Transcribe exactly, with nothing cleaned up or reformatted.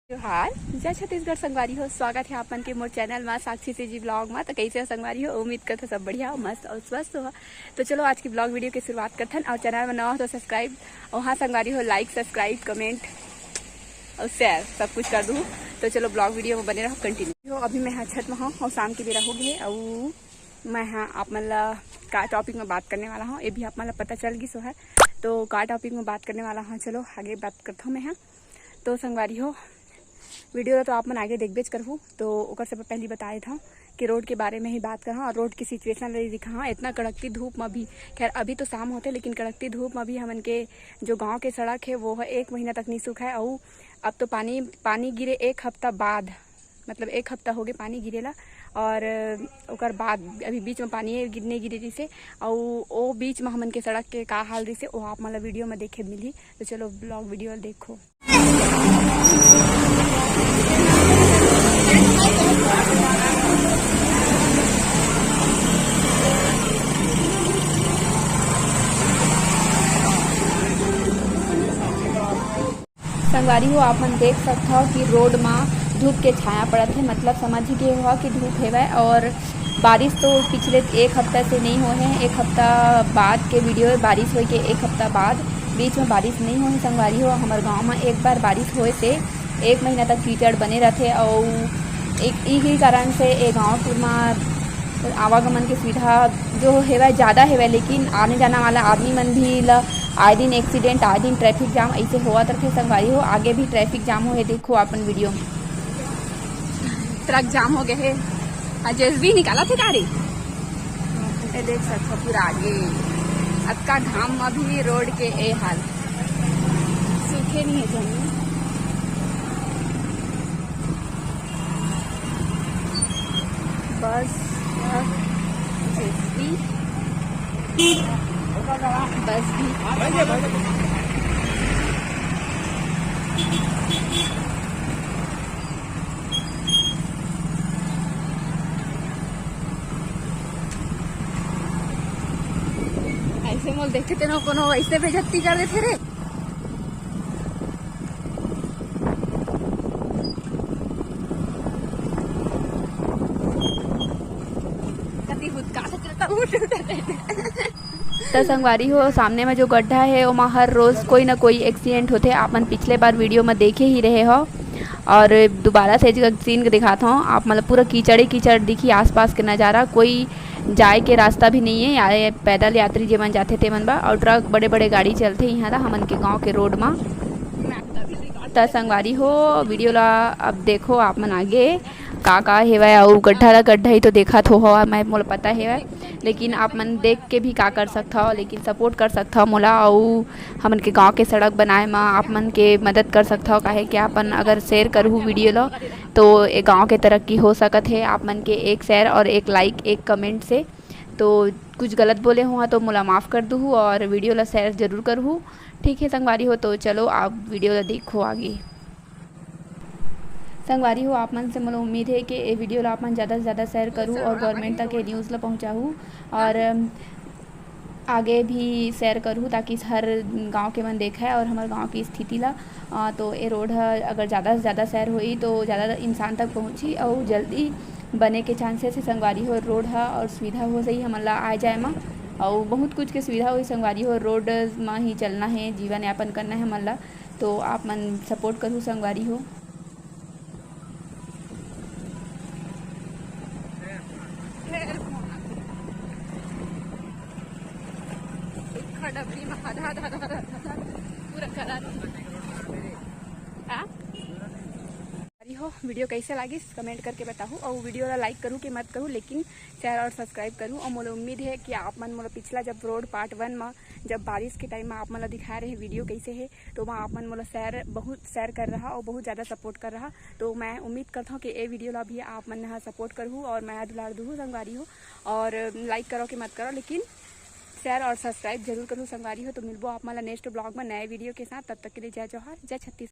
जोहार, जय छत्तीसगढ़ संगवारी हो। स्वागत हे आप मन के मोर चैनल मा, साक्षी सीजी ब्लॉग मा। तो कैसे हो संगवारी हो? उम्मीद करथों सब बढ़िया हो, मस्त और स्वस्थ हो। तो चलो आज की ब्लॉग वीडियो के शुरुआत करथन और चैनल मा नवा हो तो सब्सक्राइब, और हाँ संगवारी हो, लाइक, सब्सक्राइब, कमेंट और शेयर सब कुछ कर दूँ। तो चलो ब्लॉग वीडियो में बने रहो, कंटिन्यू हो। अभी मैं हा छत में हूँ और शाम के बेरा हो गए और मैं हा आप मन ला का टॉपिक में बात करने वाला हूँ, ये भी आप मन ला पता चल गिस होही। तो का टॉपिक में बात करने वाला हूँ, चलो आगे बात करता हूँ मैं हा। तो संगवारी हो, वीडियो ला तो आप मन आगे देखबेच करहू, तो ओकर से पहली बता देत हूँ कि रोड के बारे में ही बात करहूँ और रोड की सिचुएशन ला दिखाहूँ। इतना कड़कती धूप में भी, खैर अभी तो शाम होथे, लेकिन कड़कती धूप में भी हमन के जो गांव के सड़क है वो ह एक महीना तक नहीं सूखा है। और अब तो पानी, पानी गिरे एक हफ्ता बाद, मतलब एक हफ्ता हो गए पानी गिरेला, और ओकर बाद अभी बीच में पानी गिरने गिरे रहिसे, और ओ बीच में हमन के सड़क के का हाल रहिसे, वो आप मन ला वीडियो में देखे मिलही। तो चलो ब्लॉग वीडियो देखो। संगवारी हो, आप मन देख सकत हव कि रोड म धूप के छाया पड़त हे, मतलब समझ ही गे हो कि धूप हेवय। और बारिश तो पिछले एक हफ्ता से नहीं होए हे, एक हफ्ता बाद के वीडियो हे, बारिश होए के एक हफ्ता बाद, बीच में बारिश नहीं होए हे संगवारी हो। हमर गांव म एक बार बारिश होए से एक महीना तक कीचड़ बने रहथे, अउ एक इही कारण से ए गांव टूर म आवागमन के सुविधा जो हेवय, ज़्यादा हेवय, लेकिन आने जाने वाला आदमी मन भी ल आए दिन एक्सीडेंट, आए दिन ट्रैफिक जाम ऐसे होवत रथे संगवारी हो। आगे भी ट्रैफिक जाम होए, देखो अपन वीडियो में। ट्रक जाम हो गए हे, आ जेसीबी निकालत हे का रे? ये देख सकथो पूरा आगे, अतका घाम में भी रोड के ए हाल, सूखे नहीं है जमीन। बस, जेसीबी, बस भी। ऐसे मोल देखे तेनो कोनो ऐसे बेइज्जती कर देथे रे। कति हुदका सकता उठ उठ। त संगवारी हो, सामने में जो गड्ढा है, ओमा हर रोज कोई ना कोई एक्सीडेंट होथे। आप मन पिछले बार वीडियो में देखे ही रहे हो, और दोबारा से एजगा सीन के दिखात हूँ आप, मतलब पूरा कीचड़े कीचड़ दिखी आसपास के नज़ारा, कोई जाए के रास्ता भी नहीं है, या पैदल यात्री जेमन जाथे तेमन बर, और ट्रक, बड़े बड़े गाड़ी चलथे यहाँ ला हमन के गाँव के रोड मा। त संगवारी हो, वीडियो ला अब देखो आप मन आगे का का हेवय, अउ गड्ढा ला गड्ढा ही तो देखत हो, हवा मैं मोला पता हेवय, लेकिन आप मन देख के भी का कर सकत हव, लेकिन सपोर्ट कर सकत हव मोला, अउ हमन के गांव के सड़क बनाए म आप मन के मदद कर सकत हव, काहे कि आप मन अगर शेयर करहू वीडियो ला तो ए गांव के तरक्की हो सकत हे। आप मन के एक शेयर और एक लाइक, एक कमेंट से। तो कुछ गलत बोले हुआ तो मोला माफ़ कर दूहू और वीडियो ला शेयर जरूर करहू। ठीक है संगवारी हो, तो चलो आप वीडियो ला देखो आगे। संगवारी हो, आप मन से मोला उम्मीद है कि ए वीडियो ला आप मन ज़्यादा से ज़्यादा शेयर करू और गवर्नमेंट तक ये न्यूज़ ला पहुँचाहू, और अम, आगे भी शेयर करू ताकि हर गांव के मन देखे और हमर गांव की स्थिति ला। अ, तो ए रोड ह अगर ज़्यादा से ज़्यादा शेयर होई तो ज़्यादा इंसान तक पहुँची और जल्दी बने के चांसेस है संगवारी हो। रोड ह और सुविधा हो सही हमन ला आए जाए म, और बहुत कुछ के सुविधा होई संगवारी हो। रोड म ही चलना है, जीवन यापन करना है हमन ला। तो आप मन सपोर्ट करू संगवारी हो। खड़ा डबरी में आधा, आधा, आधा, आधा, आधा पूरा करा दे। हाँ? अरे हो, वीडियो कैसे लागिस कमेंट करके बताहू, और वीडियो ला लाइक करू कि मत करू, लेकिन शेयर और सब्सक्राइब करू। और मोला उम्मीद है कि आप मन मोला पिछला जब रोड पार्ट वन में जब बारिश के टाइम में आप मन ला दिखाए रहे वीडियो कैसे है, तो वहाँ आप मन मोला शेयर, बहुत शेयर कर रहा और बहुत ज़्यादा सपोर्ट कर रहा। तो मैं उम्मीद करता हूँ कि ए वीडियो ला भी आप मन ह सपोर्ट करहू और मया दुलार दूहू संगवारी हो, और लाइक करो कि मत करो, लेकिन शेयर और सब्सक्राइब जरूर करहू संगवारी हो। तो मिलबो आप मन ला नेक्स्ट ब्लॉग में नए वीडियो के साथ। तब तक के लिए जय जोहार, जय छत्तीसगढ़।